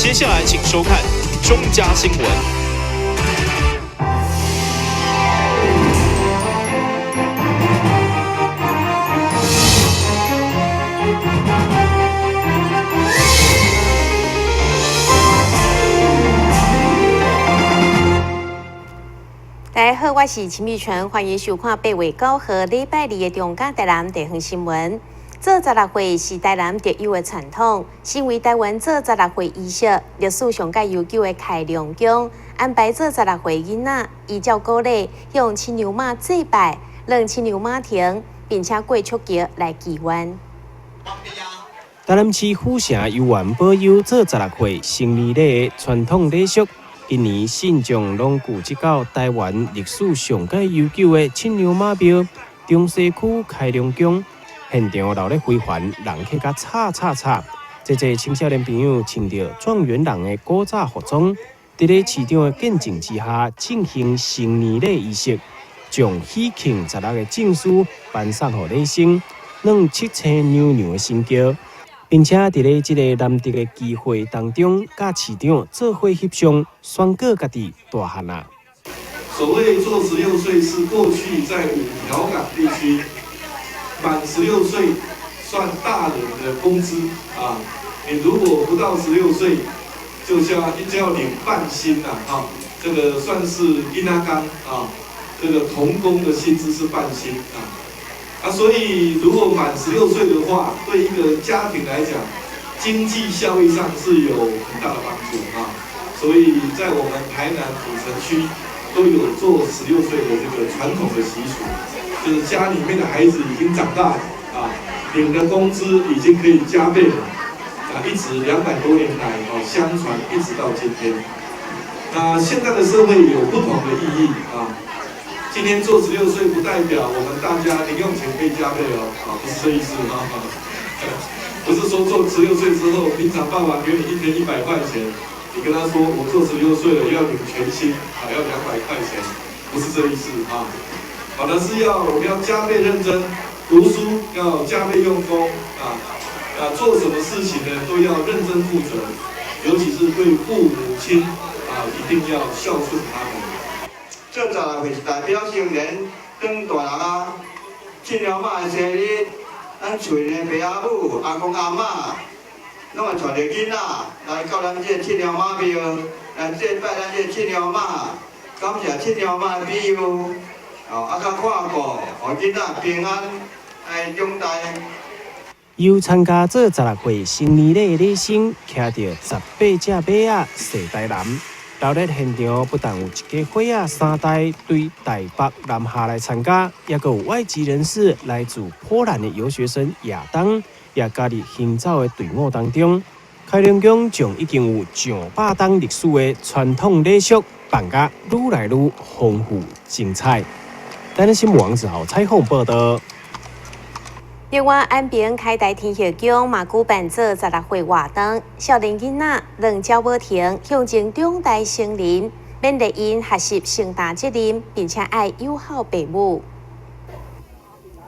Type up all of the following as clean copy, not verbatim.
接下來請收看中嘉新聞。大家好，我是秦玉純，歡迎收看8月9號禮拜二的中嘉台南地方新聞。做十六歲是台南特有的傳統，身為台灣做十六歲儀式歷史上蓋悠久的開隆宮，安排做十六歲囡仔依照古禮向七娘媽祭拜，攏七娘媽亭，並且過觸橋來祈願。台南市府城游園保佑做十六歲成年禮的傳統禮俗，今年信眾攏聚集到台灣歷史上蓋悠久的七娘媽廟中西區開隆宮。現場熱鬧非凡，人客甲吵吵吵。這濟青少年朋友穿著狀元人的古早服裝，佇咧市長的見證之下進行成年禮儀式，將喜慶十六的證書頒送予禮生，攏七星娘娘的神轎，並且佇咧這個難得的機會當中，佮市長做伙翕相，宣告家己大漢啦。所謂做十六歲，是過去在五條港地區。滿十六歲算大人的工資啊！你如果不到十六歲，就要領半薪啦！啊，這個算是囡仔工啊，這個童工的薪資是半薪啊！啊，所以如果滿十六歲的話，對一個家庭來講，經濟效益上是有很大的幫助啊！所以在我們台南府城區都有做十六歲的這個傳統的習俗。就是家裡面的孩子已經長大了啊，領的工資已經可以加倍了啊，一直200多年來啊，相傳一直到今天。那現在的社會有不同的意義啊。今天做十六歲不代表我們大家零用錢可以加倍哦，啊，不是這意思啊，不是說做十六歲之後，平常爸爸給你一天100塊錢，你跟他說我做十六歲了要領全薪啊，要200塊錢，不是這意思啊。反而是要我們要加倍認真讀書，要加倍用功啊！啊，做什麼事情呢都要認真負責，尤其是對父母親啊，一定要孝順他們。做十六歲是代表成年長大人啊，七娘媽的生日，咱厝的爸阿母、阿公阿嬤，攏會帶著囡仔來到咱這個七娘媽廟來祭拜咱這個七娘媽，感謝七娘媽的庇佑。哦，啊，較看顧，予囡仔平安來長大。有參加做十六歲成年禮的禮生，騎著18隻馬仔踅台南。鬧熱現場不但有一家伙仔三代對台北南下來參加，也閣有外籍人士來自波蘭的遊學生亞當，也加入行走的隊伍當中。開隆宮將已經有上百冬歷史的傳統禮俗辦甲愈來愈豐富精彩。台南新聞王子豪採訪報道。另外，安平開台天后宮嘛舉辦做十六歲活動，少年囡仔攏鳥母亭向前長大成人，勉勵𪜶學習承擔責任，並且愛友好父母。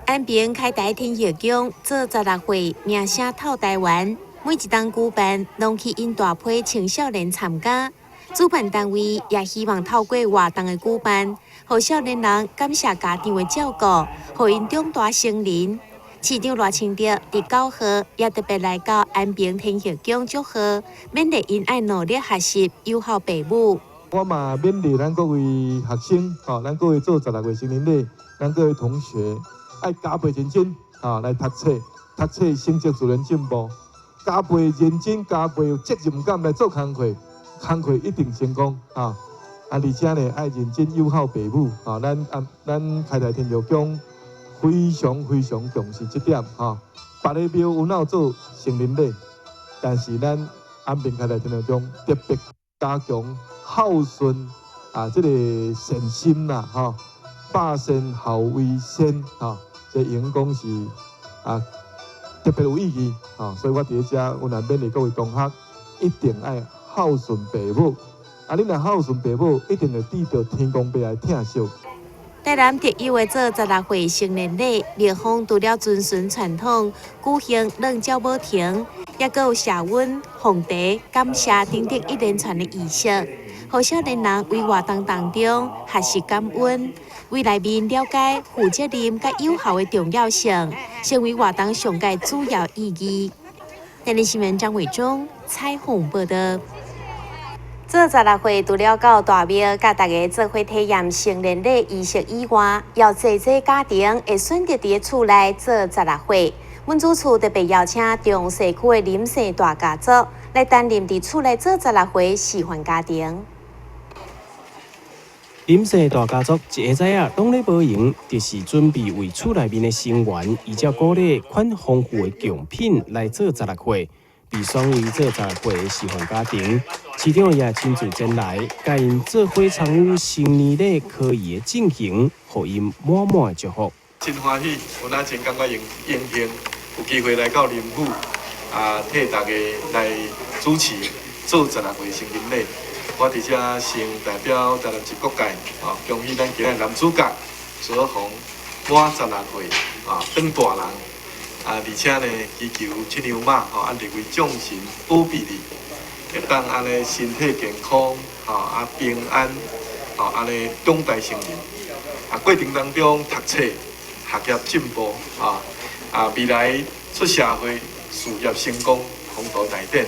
安平開台天后宮做十六歲名聲透台灣，每一冬舉辦，攏吸引大批青少年參加。主辦單位也希望透過活動的舉辦，予少年人感謝家長的照顧，予𪜶長大成人。市長賴清德佇9號也特別來到安平天后宮祝賀，勉勵𪜶愛努力學習，友好父母。我嘛勉勵咱各位學生，吼，咱各位做十六歲成年禮，咱各位同學愛加倍認真，啊，來讀冊，讀冊成績自然進步，加倍認真，加倍有責任感來做工課。工課一定成功啊！啊，而且呢，愛認真友好父母啊！咱開台天后宮非常非常重視這點哈。別個廟有哪有做成人禮，但是咱安平開台天后宮特別加強孝順啊，這個善心啦，吼，百善孝為先吼，這應講是啊特別有意義啊！所以我佇咧遮，我若勉勵各位同學，一定愛孝順父母，啊！你若孝順父母，一定會得著天公伯的疼惜。台南特有的做十六歲成年禮，廟方除了遵循傳統舉行攏鳥母亭，抑閣有謝恩、奉茶、感謝等等一連串的儀式，予少年人佇活動當中學習感恩，為內面了解負責任佮友好的重要性，成為活動上蓋主要意義。台南新聞張偉忠採訪報道。做十六歲，除了到大廟佮大家做伙體驗成年禮儀式以外，有濟濟家庭會選擇佇厝內做十六歲。阮主厝特別邀請中西區的林姓大家族來擔任佇厝內做十六歲示範家庭。林姓大家族一下早啊，攏咧無閒，就是準備為厝內面的成員依照古禮款豐富的貢品來做十六歲。被選為做十六歲的示範家庭，市長也親自前來，共𪜶做伙參與成年禮科儀的進行，予𪜶滿滿的祝福。真歡喜，有咱真感覺榮榮幸，有機會來到林府，啊，替大家來主持做十六歲成年禮。我佇遮先代表台南市各界，哦，恭喜咱今日男主角卓鴻滿十六歲，啊，當大人。啊，而且呢，祈求七娘媽吼，啊，列位眾神保庇你，會當按呢身體健康，吼啊平安，吼按呢長大成人。啊，過程當中讀冊、學業進步，啊啊，未來出社會事業成功，宏圖大展。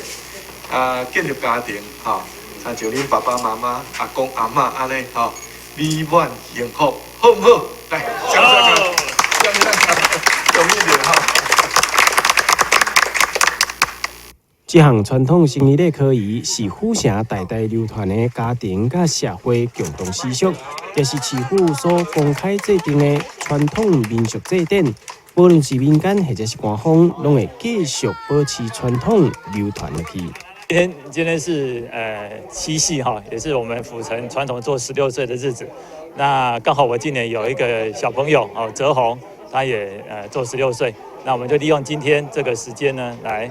啊，建立家庭，吼，親像恁爸爸媽媽、阿公阿嬤按呢，吼，美滿幸福，好毋好？來，掌聲，掌聲，恭喜你，吼！這項傳統成年禮科儀是府城代代流傳的家庭佮社會共同習俗，也是市府所公開制定的傳統民俗祭典。無論是民間或者是官方，攏會繼續保持傳統流傳落去。今天是七夕哈，也是我們府城傳統做十六歲的日子。那剛好我今年有一個小朋友哦，澤宏，他也做十六歲。那我們就利用今天這個時間呢，來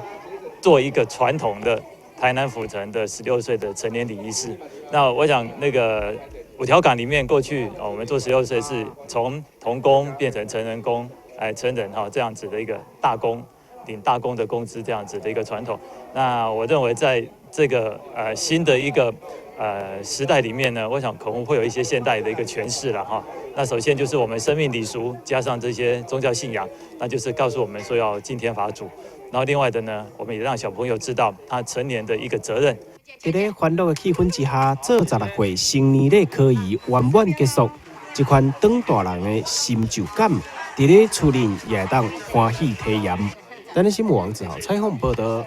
做一個傳統的台南府城的十六歲的成年禮儀式。那我想那個五條港裡面過去我們做十六歲是從童工變成成人工，哎，成人哈這樣子的一個大工，領大工的工資這樣子的一個傳統。那我認為在這個新的一個時代裡面呢，我想可能會有一些現代的一個詮釋了哈。那首先就是我們生命禮俗加上這些宗教信仰，那就是告訴我們說要敬天法祖。然後另外的呢，我們也讓小朋友知道他成年的一個責任。佇咧歡樂的氣氛之下，做十六歲成年禮科儀圓滿結束。這款長大人的成就感，佇咧厝裡也會當歡喜體驗。台南新聞王子豪採訪報道。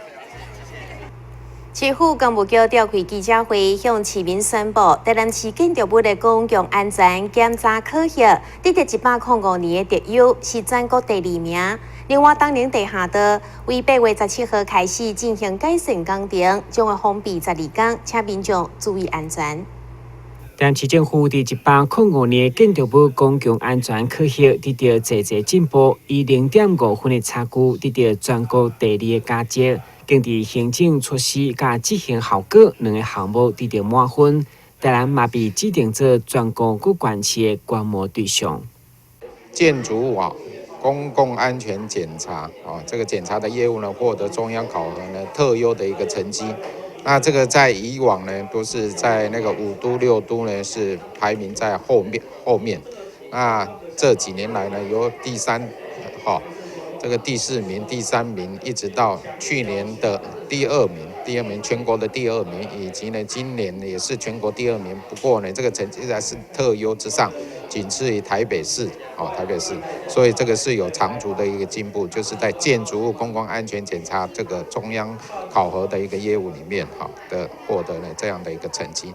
市府工務局召開記者會，向市民宣布，台南市建築物的公共安全檢查考核得著105年的特優，是全國第二名。另外，東寧地下道為8月17號開始進行改善工程，將會封閉12工，請民眾注意安全。台南市政府佇105年建築物公共安全考核得著濟濟進步，以0.5分的差距得著全國第二的佳績，更佇行政措施佮執行效果兩个項目得著滿分。台南嘛被指定做全國各縣市的觀摩對象。建築物啊，公共安全檢查啊，這個檢查的業務呢，獲得中央考核呢特優的一個成績。那這個在以往呢，都是在那個五都六都呢，是排名在後面後面。那這幾年來呢，由第三，哈，這個第四名、第三名，一直到去年的第二名，第二名全國的第二名，以及呢今年也是全國第二名。不過呢，這個成績還是特優之上，僅次於台北市，哦，台北市。所以這個是有長足的一個進步，就是在建築物公共安全檢查這個中央考核的一個業務裡面，哈的獲得了這樣的一個成績。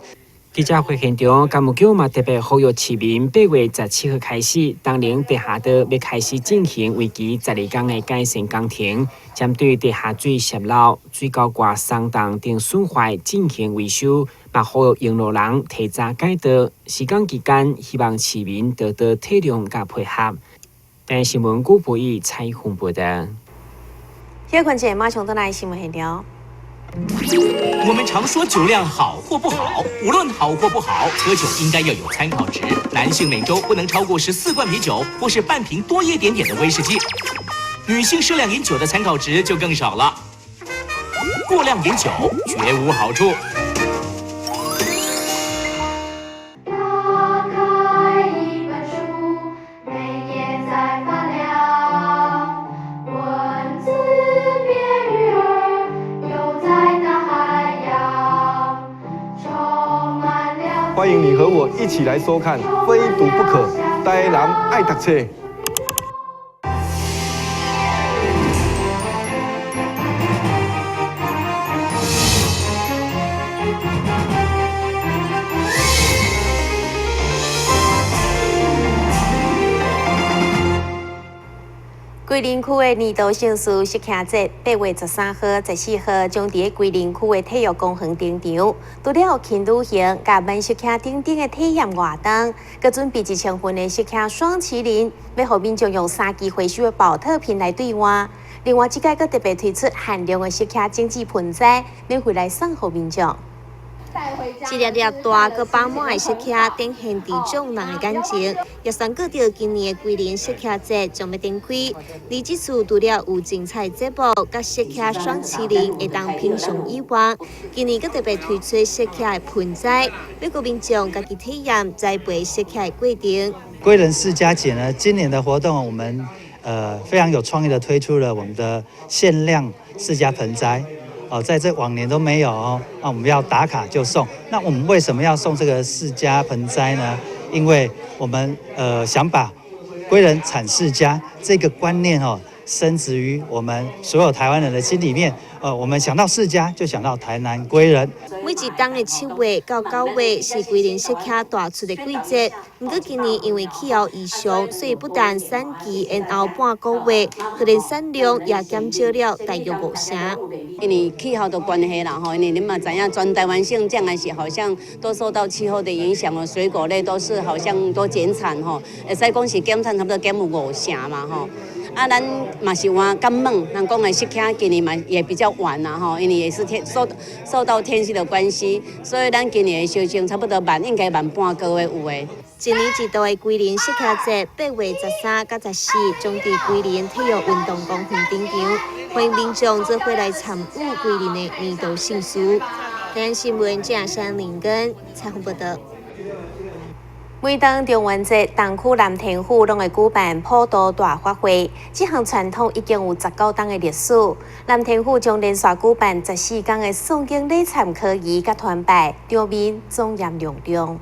記者會現場，工務局嘛特別呼籲市民，8月17號開始，東寧地下道欲開始進行為期12工的改善工程，針對地下水洩漏、水溝蓋鬆動等損壞進行維修，嘛呼籲用路人提早改道。施工期間，希望市民多多體諒佮配合。台新聞古博義採訪報道。小困者馬上轉來新聞現場。我們常說酒量好或不好，無論好或不好，喝酒應該要有參考值。男性每週不能超過14罐啤酒，或是半瓶多一點點的威士忌。女性適量飲酒的參考值就更少了。過量飲酒絕無好處。打開一本書，每頁在發亮，文字變魚兒，游在大海洋，充滿了。歡迎你和我一起來收看《非讀不可》，台南愛讀冊。歸仁區的年度盛事釋迦節，8月13號、14號將佇咧歸仁區的體育公園登場。除了輕旅行、佮慢釋迦等等的體驗活動，閣準備1000份的釋迦霜淇淋，欲予民眾用三期回收的寶特瓶來兌換。另外，這擺閣特別推出限量的釋迦精緻盆栽，免費來送予民眾。一粒粒大閣飽滿的釋迦展現佇眾人的眼前，也宣告著今年的歸仁釋迦節將欲展開。而這次除了有精彩節目，佮釋迦霜淇淋會當品嚐以外，今年閣特別推出釋迦的盆栽，欲予民眾家己體驗栽培釋迦的過程。歸仁釋迦節呢，今年的活動我們非常有創意的推出了我們的限量釋迦盆栽。哦，在這往年都沒有哦。那我們要打卡就送。那我們為什麼要送這個釋迦盆栽呢？因為我們想把歸仁產釋迦這個觀念哦，深植於我們所有台灣人的心裡面。我們想到釋迦就想到台南歸仁。每一冬的7月到9月是歸仁釋迦大出的季節。毋過今年因為氣候異常，所以不但產期延後半個月，就連產量也減少了大約5成。因為氣候的關係啦，吼，因為你嘛知影，全台灣省這樣是好像都受到氣候的影響哦，水果類都是好像都減產吼，會使講是減產差不多減有5成嘛吼。啊，咱嘛是換較猛，人講的釋迦今年嘛也比較晚啦吼，因為也是天受到天氣的關係，所以咱今年的收成差不多慢，應該慢半個月有的。一年一度的歸仁釋迦節，8月13到14，將佇歸仁體育運動公園登場，歡迎民眾做伙來參與歸仁的年度盛事。台灣新聞鄭山林根採訪報導。每當中元節，東區南天府攏會舉辦普渡大法會。這項傳統已經有19冬的歷史。南天府將連續舉辦14天的誦經禮懺科儀佮團拜，場面莊嚴隆重。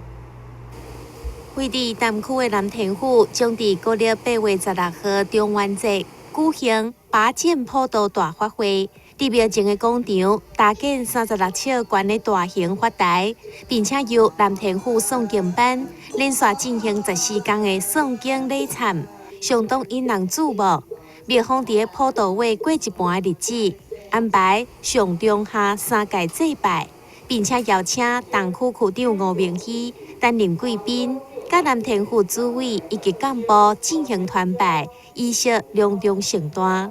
位佇東區的南天府，將佇國曆8月16號中元節舉行拔劍普渡大法會。佇廟前的廣場搭建36尺懸的大型法台，並且由南天府誦經班連續進行14天的誦經禮懺，相當引人注目。廟方佇普渡月過一半的日子，安排上中下三界祭拜，並且邀請東區區長吳明熙擔任貴賓，佮南天府主委以及幹部進行團拜，儀式隆重盛大。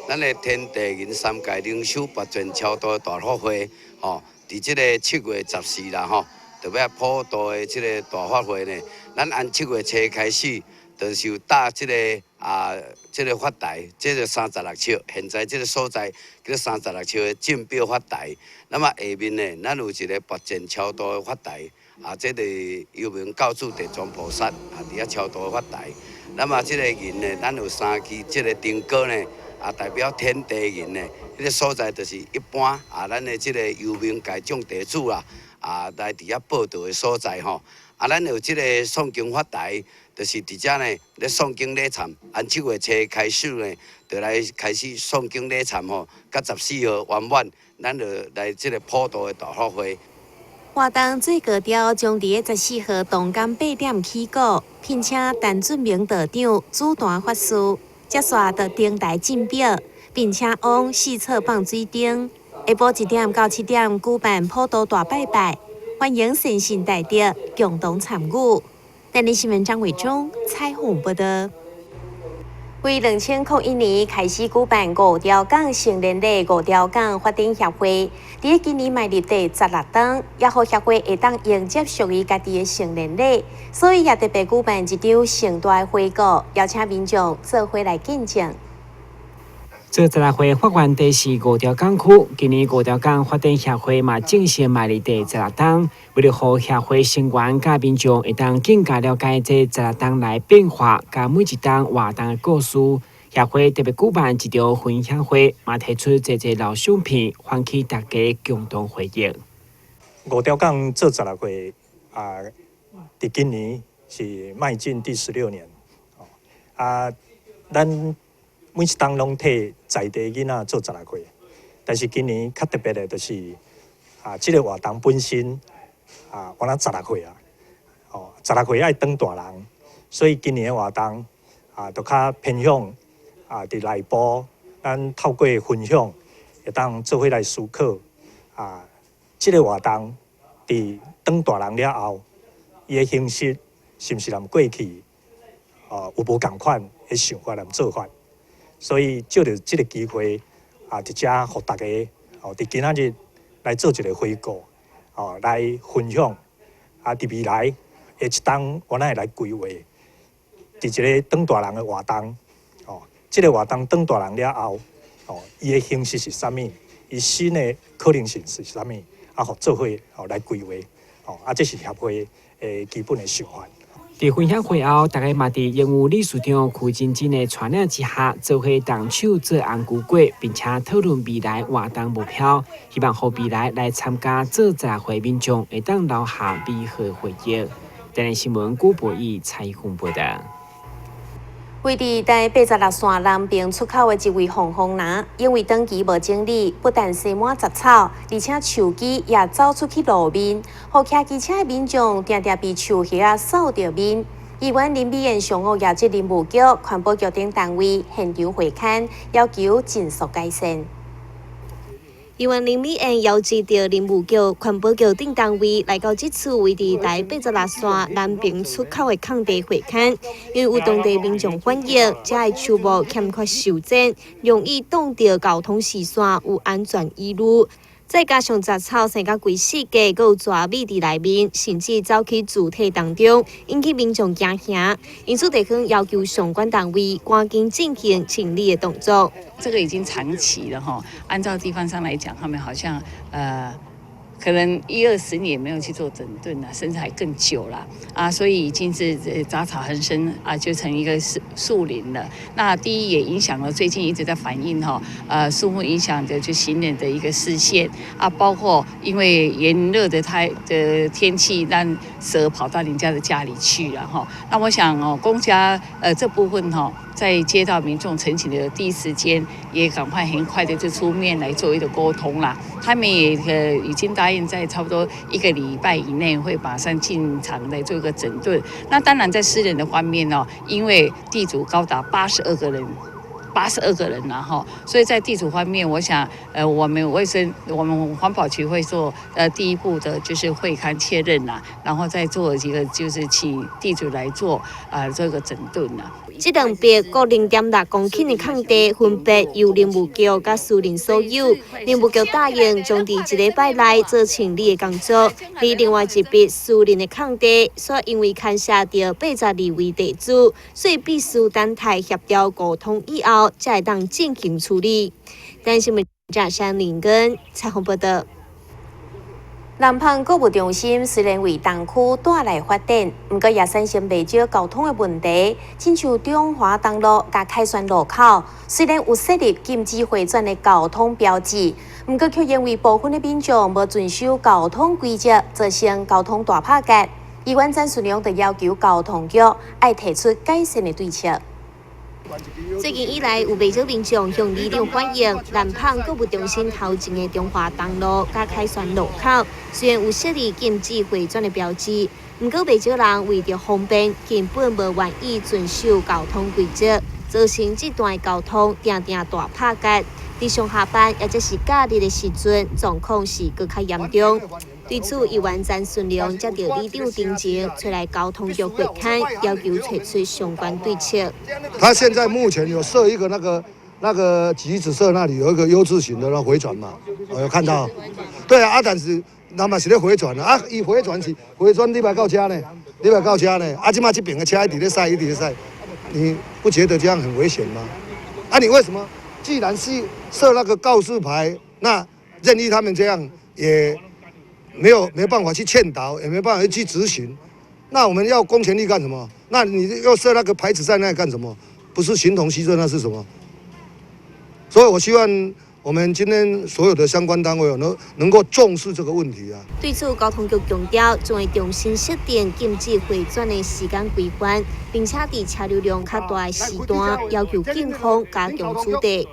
咱的天地人三界靈修拔劍超度大法會，吼，佇這个7月14啦，吼，就欲普渡的這个大法會呢，咱按7月初開始，就是有搭這个啊，這个法台，這个36尺，現在這个所在叫36尺的正表法台。那麼下面呢，咱有一个拔劍超度的法台，啊，這个幽冥教主地藏菩薩啊，佇遐超度的法台。那麼這个銀呢，咱有三支這个燈光呢。啊，代表天地人呢，彼个所在就是一般啊，咱的這个幽冥界眾地主啊，啊來佇遐報道的所在吼。啊，咱有這个誦經法台，就是佇遮呢咧誦經禮懺，按7月初開始呢，就來開始誦經禮懺吼，到14號圓滿，咱就來這个普渡的大法會。活動最高潮將佇咧14號傍昏8點起鼓，聘請陳俊明道長主壇法事。接煞就登台進表，並且往四處放水燈。下晡1點到7點舉辦普渡大拜拜，歡迎善信大德共同參與。台視新聞張偉忠採訪報導。為2001年開始舉辦五條港成年禮，五條港發展協會，佇今年邁入第16冬，也予協會會當迎接屬於家己的成年禮，所以也特別舉辦一場盛大的回顧，邀請民眾做伙來見證。做16歲發源地是五條港區，今年五條港發展協會嘛正式邁入第16冬，為了予協會成員佮民眾會當更加了解這十六冬來變化，佮每一冬活動的故事，協會特別舉辦一場分享會，嘛提出濟濟老相片，喚起大家共同回憶。五條港做十六歲啊，佇今年是邁進第16年，啊，咱每一冬攏替在地囡仔做十六歲，但是今年較特別的，就是啊，這個活動本身啊，敢若十六歲啊，哦，十六歲愛當大人，所以今年的活動啊，就較偏向啊，佇內部，咱透過分享，會當做伙來思考啊，這個活動佇當大人了後，伊的形式是毋是和過去哦有無仝款的想法和做法？所以藉著這個機會啊，佇遮予大家哦，佇今仔日來做一個回顧，哦，來分享啊，佇未來的一冬，我咱會來規劃，佇一個當大人的活動，哦，這個活動當大人了後，哦，伊的形式是啥物？伊新的可能性是啥物？啊，予做伙哦來規劃，哦，啊，這是協會的基本的想法。佇分享會後，大家嘛佇榮譽理事長柯真真的帶領之下，做伙動手做紅龜粿，並且討論未來活動目標，希望予未來來參加做16歲民眾會當留下美好回憶。台南新聞古博義採訪報道。位佇台86線南平出口的一位黃風男，因為長期無整理，不但生滿雜草，而且樹枝也走出去路面，予騎機車的民眾定定被樹葉仔掃著面。議員林美燕上午邀集林務局、環保局等單位現場會勘，要求盡速改善。議員林美燕邀集著林務局、環保局等單位來到這處位佇台86線南平出口的空地會勘，因為有當地民眾反映，遮的樹木欠缺修剪，容易擋著交通視線，有安全疑慮。再加上雜草生甲規四界，閣有蛇尾佇內面，甚至走去住宅當中，引起民眾驚嚇。因此，地方要求相關單位趕緊進行清理的動作。這個已經長期了哈，按照地方上來講，他們好像可能一二十年沒有去做整頓了，甚至還更久了啊，所以已經是雜草橫生啊，就成一個樹林了。那第一也影響了最近一直在反映哈，樹木影響的就行人的一個視線啊，包括因為炎熱的太的天氣，讓蛇跑到人家的家裡去了哈。那我想哦，公家這部分哈，在接到民眾陳情的第一時間，也趕快很快的就出面來做一個溝通啦。他們也已經答應在差不多一個禮拜以內會馬上進場來做一個整頓。那當然在私人的方面哦，因為地主高達八十二個人。八十二個人了哈，所以在地主方面，我想，我們衛生、我們環保局會做，第一步的就是會勘確認啦，然後再做一個就是請地主來做啊，這個整頓啦。這兩筆各0.6公頃的空地，分別由林務局佮私人所有。林務局答應將佇一禮拜內做清理的工作。而另外一筆私人的空地，煞因為牽涉著82位地主，所以必須等待協調溝通以後，才會當進行處理。台視新聞記者林根採訪報道。南方購物中心雖然為東區帶來發展，毋過也產生袂少交通的問題。親像中華東路佮凱旋路口，雖然有設立禁止迴轉的交通標誌，毋過卻因為部分的民眾無遵守交通規則，造成交通大拍結。議員詹順良就要求交通局愛提出改善的對策。最近以來，有袂少民眾向里長反映，南方購物中心頭前的中華東路佮凱旋路口，雖然有設立禁止迴轉的標誌，毋過袂少人為著方便，根本無願意遵守交通規則。造成這段的交通定定大拍結。佇上下班抑者是假日的時陣，狀況是閣較嚴重。對此，議員詹順良接著里長陳情，揣來交通局會勘，要求提出相關對策。他現在目前有設一個那個橘子社那裡有一個 U 字型的那迴轉嘛，我有看到。對啊，但是那嘛是咧迴轉啊，伊迴轉是迴轉你來到遮呢，你來到遮呢，啊，這馬這邊的車一直咧駛，一直咧駛，你不覺得這樣很危險嗎？啊，你為什麼？既然是設那個告示牌，那任意他們這樣也沒辦法去勸導，也沒辦法去執行。那我們要公權力幹什麼？那你又設那個牌子在那幹什麼？不是形同虛設，那是什麼？所以我希望我們今天所有的相關單位能夠重視這個問題啊。對此，交通局強調，將會重新設定禁止迴轉的時間規範，並且佇車流量較大的時段，要求警方加強取締。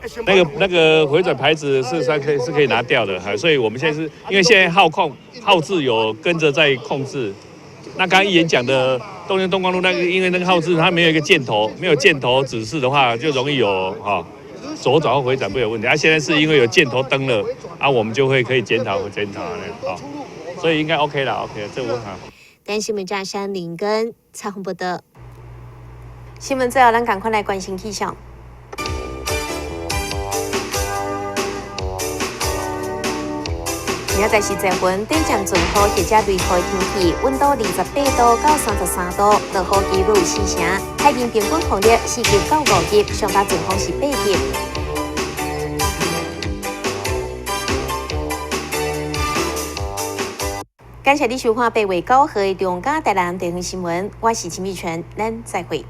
那個迴轉牌子是可以拿掉的，所以我們現在是因為現在號控號誌有跟着在控制。那剛剛議員講的東京東光路那個，因為那個號誌它沒有一個箭頭，沒有箭頭指示的話，就容易有哈。左轉或迴轉會有問題，啊，現在是因為有箭頭燈了，啊，我們就會可以檢討檢討啊，所以應該 OK 啦，OK，這個好。台視新聞張山林跟蔡宏報導。新聞最後，咱趕快來關心氣象。明仔載是濟雲，短暫陣雨或者雷雨天氣，溫度28度到33度，落雨幾率4成。海面平均風力4級到5級，上大陣風是8級。感謝你收看8月9號的中嘉台南地方新聞，我是陳美泉，咱再會。